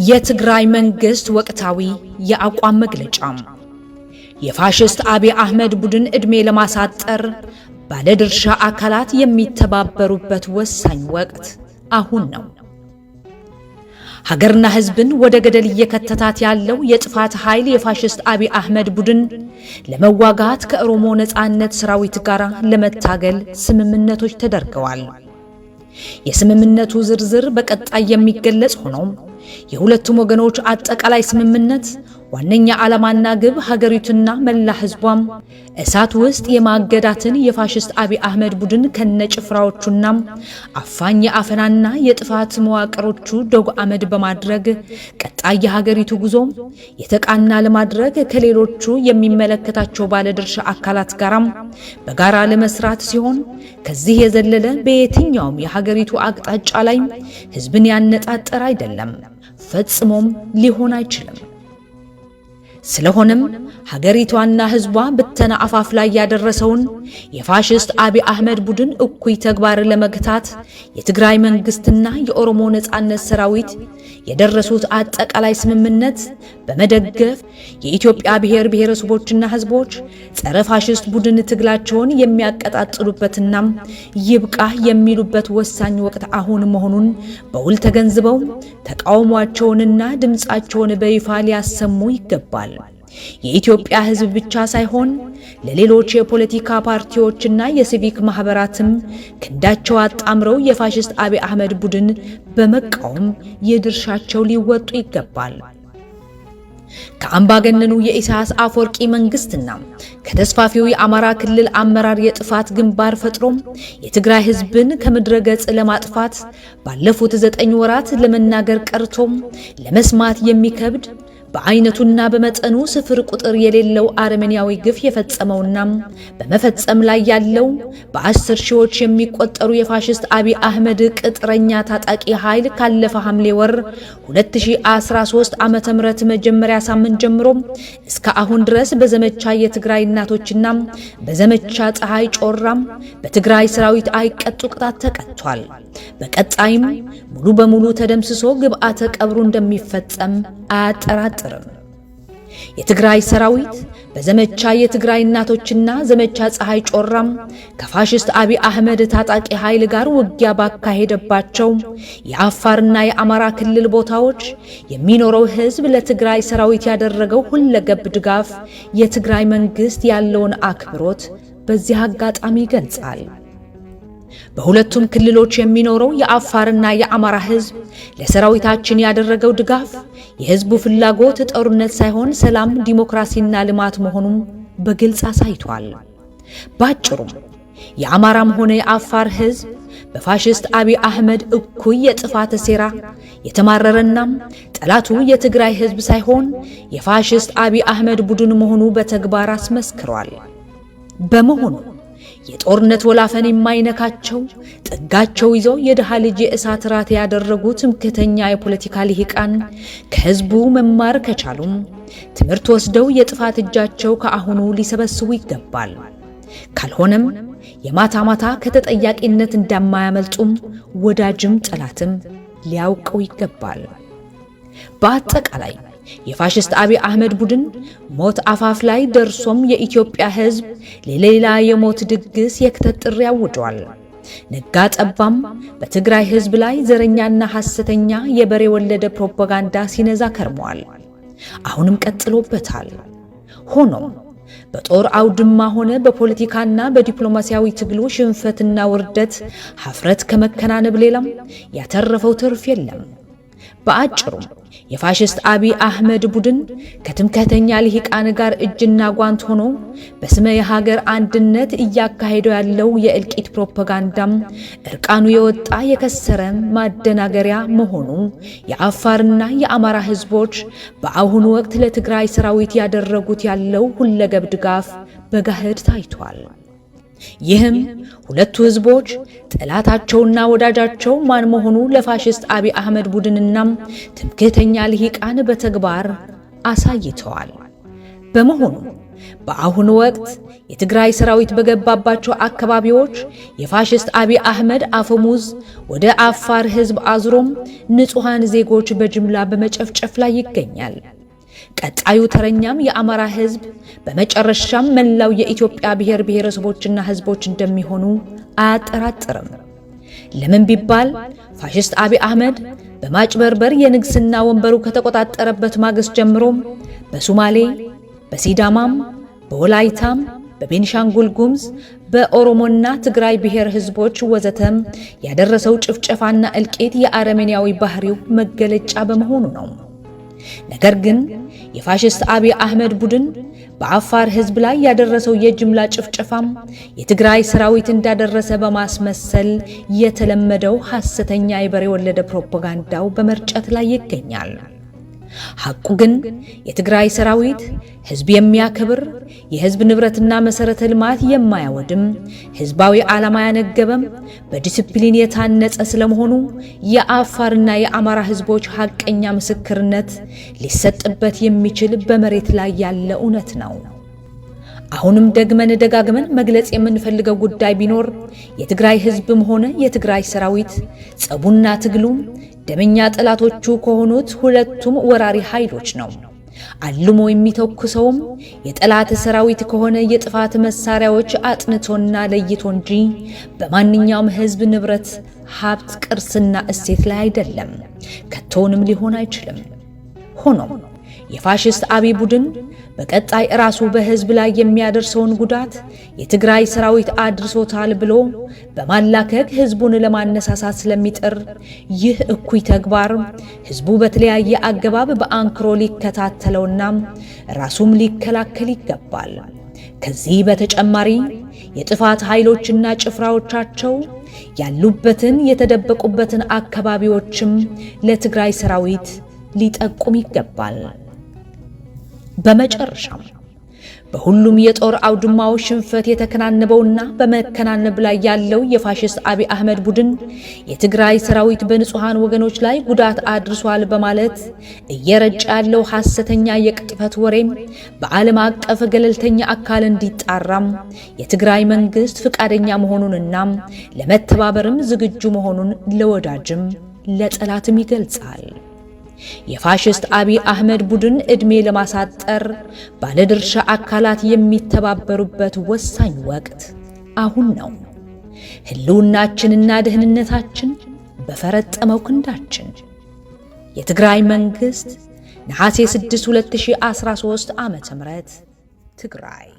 የትግራይ መንግስት ወቅታዊ የአቋም መግለጫ። የፋሽስት አብይ አህመድ ቡድን ዕድሜ ለማሳጠር ባለድርሻ አካላት የሚተባበሩበት ወሳኝ ወቅት አሁን ነው። ሀገርና ሕዝብን ወደ ገደል እየከተታት ያለው የጥፋት ኃይል የፋሽስት አብይ አህመድ ቡድን ለመዋጋት ከኦሮሞ ነጻነት ሰራዊት ጋር ለመታገል ስምምነቶች ተደርገዋል። የስምምነቱ ዝርዝር በቀጣይ የሚገለጽ ሆኖ የሁለቱም ወገኖች አጠቃላይ ስምምነት ዋነኛ ዓላማና ግብ ሀገሪቱና መላ ሕዝቧም እሳት ውስጥ የማገዳትን የፋሽስት አብይ አህመድ ቡድን ከነጭፍራዎቹና አፋኝ የአፈናና የጥፋት መዋቅሮቹ ዶግ አመድ በማድረግ ቀጣይ የሀገሪቱ ጉዞ የተቃና ለማድረግ ከሌሎቹ የሚመለከታቸው ባለድርሻ አካላት ጋራም በጋራ ለመስራት ሲሆን፣ ከዚህ የዘለለ በየትኛውም የሀገሪቱ አቅጣጫ ላይ ሕዝብን ያነጣጠረ አይደለም፣ ፈጽሞም ሊሆን አይችልም። ስለሆነም ሀገሪቷና ሕዝቧ ብተና አፋፍ ላይ ያደረሰውን የፋሽስት አብይ አህመድ ቡድን እኩይ ተግባር ለመግታት የትግራይ መንግስትና የኦሮሞ ነጻነት ሰራዊት የደረሱት አጠቃላይ ስምምነት በመደገፍ የኢትዮጵያ ብሔር ብሔረሰቦችና ሕዝቦች ጸረ ፋሽስት ቡድን ትግላቸውን የሚያቀጣጥሉበትና ይብቃ የሚሉበት ወሳኝ ወቅት አሁን መሆኑን በውል ተገንዝበው ተቃውሟቸውንና ድምፃቸውን በይፋ ሊያሰሙ ይገባል። የኢትዮጵያ ሕዝብ ብቻ ሳይሆን ለሌሎች የፖለቲካ ፓርቲዎችና የሲቪክ ማህበራትም ክንዳቸው አጣምረው የፋሽስት አብይ አህመድ ቡድን በመቃወም የድርሻቸው ሊወጡ ይገባል። ከአምባገነኑ የኢሳያስ አፈወርቂ መንግስትና ከተስፋፊው የአማራ ክልል አመራር የጥፋት ግንባር ፈጥሮ የትግራይ ህዝብን ከምድረ ገጽ ለማጥፋት ባለፉት 9 ወራት ለመናገር ቀርቶ ለመስማት የሚከብድ በአይነቱና በመጠኑ ስፍር ቁጥር የሌለው አረመኔያዊ ግፍ የፈጸመውና በመፈጸም ላይ ያለው በ10 ሺዎች የሚቆጠሩ የፋሽስት አብይ አህመድ ቅጥረኛ ታጣቂ ኃይል ካለፈ ሐምሌ ወር 2013 ዓመተ ምህረት መጀመሪያ ሳምንት ጀምሮ እስከ አሁን ድረስ በዘመቻ የትግራይ እናቶችና በዘመቻ ፀሐይ ጮራም በትግራይ ሰራዊት አይቀጡ ቅጣት ተቀጥቷል። በቀጣይም ሙሉ በሙሉ ተደምስሶ ግብአተ ቀብሩ እንደሚፈጸም አያጠራጥርም። የትግራይ ሰራዊት በዘመቻ የትግራይ እናቶችና ዘመቻ ፀሐይ ጮራም ከፋሽስት አብይ አህመድ ታጣቂ ኃይል ጋር ውጊያ ባካሄደባቸው የአፋርና የአማራ ክልል ቦታዎች የሚኖረው ሕዝብ ለትግራይ ሰራዊት ያደረገው ሁለገብ ድጋፍ የትግራይ መንግስት ያለውን አክብሮት በዚህ አጋጣሚ ይገልጻል። በሁለቱም ክልሎች የሚኖረው የአፋርና የአማራ ሕዝብ ለሰራዊታችን ያደረገው ድጋፍ የሕዝቡ ፍላጎት ጦርነት ሳይሆን ሰላም፣ ዲሞክራሲና ልማት መሆኑን በግልጽ አሳይቷል። ባጭሩም የአማራም ሆነ የአፋር ሕዝብ በፋሽስት አብይ አህመድ እኩይ የጥፋት ሴራ የተማረረና ጠላቱ የትግራይ ሕዝብ ሳይሆን የፋሽስት አብይ አህመድ ቡድን መሆኑ በተግባር አስመስክሯል። በመሆኑ የጦርነት ወላፈን የማይነካቸው ጥጋቸው ይዘው የድሃ ልጅ የእሳት ራት ያደረጉ ትምክህተኛ የፖለቲካ ልሂቃን ከህዝቡ መማር ከቻሉም ትምህርት ወስደው የጥፋት እጃቸው ከአሁኑ ሊሰበስቡ ይገባል። ካልሆነም የማታ ማታ ከተጠያቂነት እንደማያመልጡም ወዳጅም ጠላትም ሊያውቀው ይገባል። በአጠቃላይ የፋሽስት አብይ አህመድ ቡድን ሞት አፋፍ ላይ ደርሶም የኢትዮጵያ ሕዝብ ለሌላ የሞት ድግስ የክተት ጥሪ አውጇል። ነጋ ጠባም በትግራይ ሕዝብ ላይ ዘረኛና ሐሰተኛ የበሬ ወለደ ፕሮፓጋንዳ ሲነዛ ከርሟል። አሁንም ቀጥሎበታል። ሆኖም በጦር አውድማ ሆነ በፖለቲካና በዲፕሎማሲያዊ ትግሉ ሽንፈትና ውርደት፣ ሀፍረት ከመከናነብ ሌላም ያተረፈው ትርፍ የለም። በአጭሩ የፋሽስት አብይ አህመድ ቡድን ከትምክህተኛ ልሂቃን ጋር እጅና ጓንት ሆኖ በስመ የሀገር አንድነት እያካሄደው ያለው የእልቂት ፕሮፓጋንዳም እርቃኑ የወጣ የከሰረ ማደናገሪያ መሆኑ የአፋርና የአማራ ህዝቦች በአሁኑ ወቅት ለትግራይ ሰራዊት ያደረጉት ያለው ሁለገብ ድጋፍ በጋህድ ታይቷል። ይህም ሁለቱ ህዝቦች ጠላታቸውና ወዳጃቸው ማን መሆኑ ለፋሽስት አብይ አህመድ ቡድንና ትምክህተኛ ልሂቃን በተግባር አሳይተዋል። በመሆኑ በአሁኑ ወቅት የትግራይ ሰራዊት በገባባቸው አካባቢዎች የፋሽስት አብይ አህመድ አፈሙዝ ወደ አፋር ህዝብ አዙሮም ንጹሃን ዜጎች በጅምላ በመጨፍጨፍ ላይ ይገኛል። ቀጣዩ ተረኛም የአማራ ህዝብ፣ በመጨረሻም መላው የኢትዮጵያ ብሔር ብሔረሰቦችና ህዝቦች እንደሚሆኑ አያጠራጥርም። ለምን ቢባል ፋሽስት አብይ አህመድ በማጭበርበር የንግስና ወንበሩ ከተቆጣጠረበት ማግስት ጀምሮ በሶማሌ፣ በሲዳማም፣ በወላይታም፣ በቤንሻንጉል ጉሙዝ፣ በኦሮሞና ትግራይ ብሔር ህዝቦች ወዘተም ያደረሰው ጭፍጨፋና እልቂት የአረመኔያዊ ባህሪው መገለጫ በመሆኑ ነው። ነገር ግን የፋሽስት አብይ አህመድ ቡድን በአፋር ህዝብ ላይ ያደረሰው የጅምላ ጭፍጨፋም የትግራይ ሰራዊት እንዳደረሰ በማስመሰል የተለመደው ሐሰተኛ የበሬ ወለደ ፕሮፓጋንዳው በመርጨት ላይ ይገኛል። ሐቁ ግን የትግራይ ሰራዊት ህዝብ የሚያከብር፣ የህዝብ ንብረትና መሰረተ ልማት የማያወድም፣ ህዝባዊ ዓላማ ያነገበም፣ በዲሲፕሊን የታነጸ ስለመሆኑ የአፋርና የአማራ ህዝቦች ሐቀኛ ምስክርነት ሊሰጥበት የሚችል በመሬት ላይ ያለ እውነት ነው። አሁንም ደግመን ደጋግመን መግለጽ የምንፈልገው ጉዳይ ቢኖር የትግራይ ህዝብም ሆነ የትግራይ ሰራዊት ጸቡና ትግሉ ደመኛ ጠላቶቹ ከሆኑት ሁለቱም ወራሪ ኃይሎች ነው። አልሞ የሚተኩሰውም የጠላት ሰራዊት ከሆነ የጥፋት መሳሪያዎች አጥንቶና ለይቶ እንጂ በማንኛውም ህዝብ ንብረት፣ ሀብት፣ ቅርስና እሴት ላይ አይደለም። ከቶውንም ሊሆን አይችልም። ሆኖም የፋሽስት አብይ ቡድን በቀጣይ ራሱ በህዝብ ላይ የሚያደርሰውን ጉዳት የትግራይ ሰራዊት አድርሶታል ብሎ በማላከክ ህዝቡን ለማነሳሳት ስለሚጥር ይህ እኩይ ተግባር ህዝቡ በተለያየ አገባብ በአንክሮ ሊከታተለውና ራሱም ሊከላከል ይገባል። ከዚህ በተጨማሪ የጥፋት ኃይሎችና ጭፍራዎቻቸው ያሉበትን የተደበቁበትን አካባቢዎችም ለትግራይ ሰራዊት ሊጠቁም ይገባል። በመጨረሻም በሁሉም የጦር አውድማዎች ሽንፈት የተከናነበውና በመከናነብ ላይ ያለው የፋሽስት አብይ አህመድ ቡድን የትግራይ ሰራዊት በንጹሃን ወገኖች ላይ ጉዳት አድርሷል በማለት እየረጨ ያለው ሐሰተኛ የቅጥፈት ወሬም በዓለም አቀፍ ገለልተኛ አካል እንዲጣራም የትግራይ መንግስት ፍቃደኛ መሆኑንና ለመተባበርም ዝግጁ መሆኑን ለወዳጅም ለጠላትም ይገልጻል። የፋሽስት አብይ አህመድ ቡድን ዕድሜ ለማሳጠር ባለድርሻ አካላት የሚተባበሩበት ወሳኝ ወቅት አሁን ነው። ህልውናችንና ደህንነታችን በፈረጠመው ክንዳችን። የትግራይ መንግስት ነሐሴ 6 2013 ዓ.ም ትግራይ።